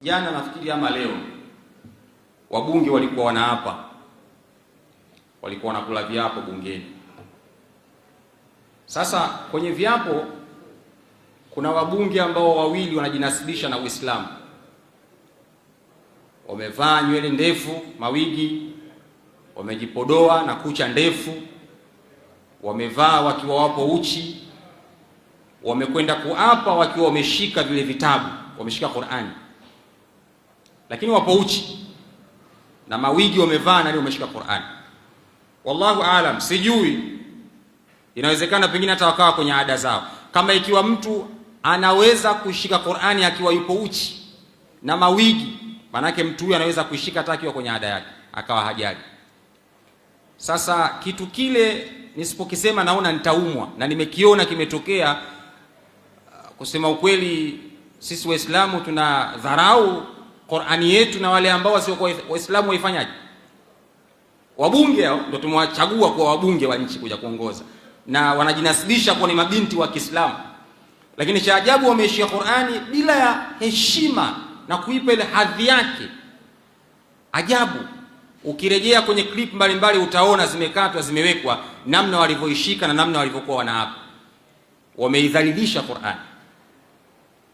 Jana nafikiri ama leo wabunge walikuwa wanaapa, walikuwa wanakula viapo bungeni. Sasa kwenye viapo kuna wabunge ambao wawili wanajinasibisha na Uislamu, wamevaa nywele ndefu, mawigi, wamejipodoa na kucha ndefu, wamevaa wakiwa wapo uchi, wamekwenda kuapa wakiwa wameshika vile vitabu, wameshika Qur'ani lakini wapo uchi na mawigi wamevaa na wameshika Qur'an. Wallahu aalam, sijui, inawezekana pengine hata wakawa kwenye ada zao. Kama ikiwa mtu anaweza kushika Qur'ani akiwa yupo uchi na mawigi, manake mtu huyu anaweza kuishika hata akiwa kwenye ada yake akawa hajali. Sasa kitu kile nisipokisema naona nitaumwa, na nimekiona kimetokea. Kusema ukweli, sisi Waislamu tuna dharau Qur'ani yetu na wale ambao wasiokuwa Waislamu waifanyaje? Wabunge hao ndio tumewachagua kuwa wabunge wa nchi kuja kuongoza, na wanajinasibisha kuwa ni mabinti wa Kiislamu, lakini cha ajabu wameishia Qur'ani bila ya heshima na kuipa ile hadhi yake. Ajabu, ukirejea kwenye clip mbalimbali utaona zimekatwa, zimewekwa namna walivyoishika na namna walivyokuwa wanaapa, wameidhalilisha Qur'ani.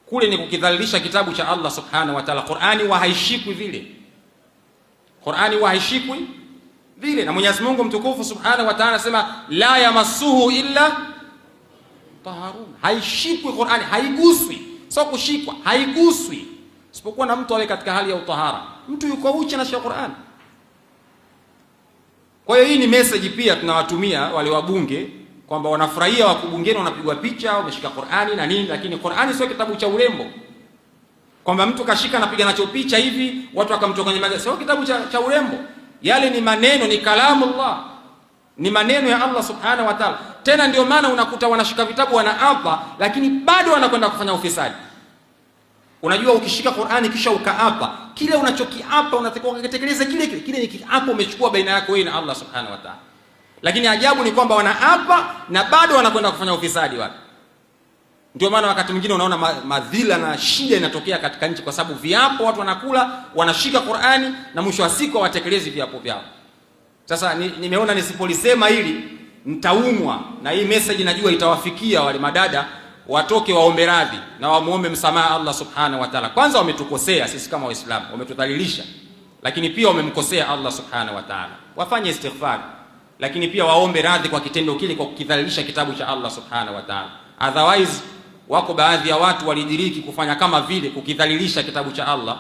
Kule ni kukidhalilisha kitabu cha Allah subhanahu wa ta'ala. Qur'ani wa haishikwi vile, Qur'ani wa haishikwi vile, na Mwenyezi Mungu mtukufu subhanahu wa ta'ala anasema la yamassuhu illa taharun, haishikwi Qur'ani, haiguswi. Sio kushikwa, haiguswi isipokuwa na mtu awe katika hali ya utahara. Mtu yuko uchi anashika Qur'ani. Kwa hiyo hii ni message pia tunawatumia wale wabunge kwamba wanafurahia wako bungeni wanapigwa picha wameshika Qur'ani na nini, lakini Qur'ani sio kitabu cha urembo kwamba mtu kashika anapiga nacho picha hivi watu wakamtoka kwenye magazeti. Sio kitabu cha urembo. Yale ni maneno, ni kalamullah, ni maneno ya Allah subhanahu wa ta'ala. Tena ndio maana unakuta wanashika vitabu wanaapa, lakini bado wanakwenda kufanya ufisadi. Unajua, ukishika Qur'ani kisha ukaapa, kile unachokiapa unatakiwa ukitekeleze kile kile. Kile ni kiapo umechukua baina yako wewe na Allah subhanahu wa ta'ala. Lakini ajabu ni kwamba wanaapa na bado wanakwenda kufanya ufisadi wapi? Ndio maana wakati mwingine unaona madhila na shida inatokea katika nchi, kwa sababu viapo watu wanakula, wanashika Qur'ani na mwisho wa siku hawatekelezi viapo vyao. Sasa nimeona nisipolisema hili nitaumwa, na hii message najua itawafikia wale madada, watoke waombe radhi na wamuombe msamaha Allah subhanahu wa ta'ala. Kwanza wametukosea sisi kama Waislamu, wametudhalilisha, lakini pia wamemkosea Allah subhanahu wa ta'ala. Wafanye istighfar, lakini pia waombe radhi kwa kitendo kile, kwa kukidhalilisha kitabu cha Allah subhanahu wa ta'ala. Otherwise wako baadhi ya watu walidiriki kufanya kama vile kukidhalilisha kitabu cha Allah.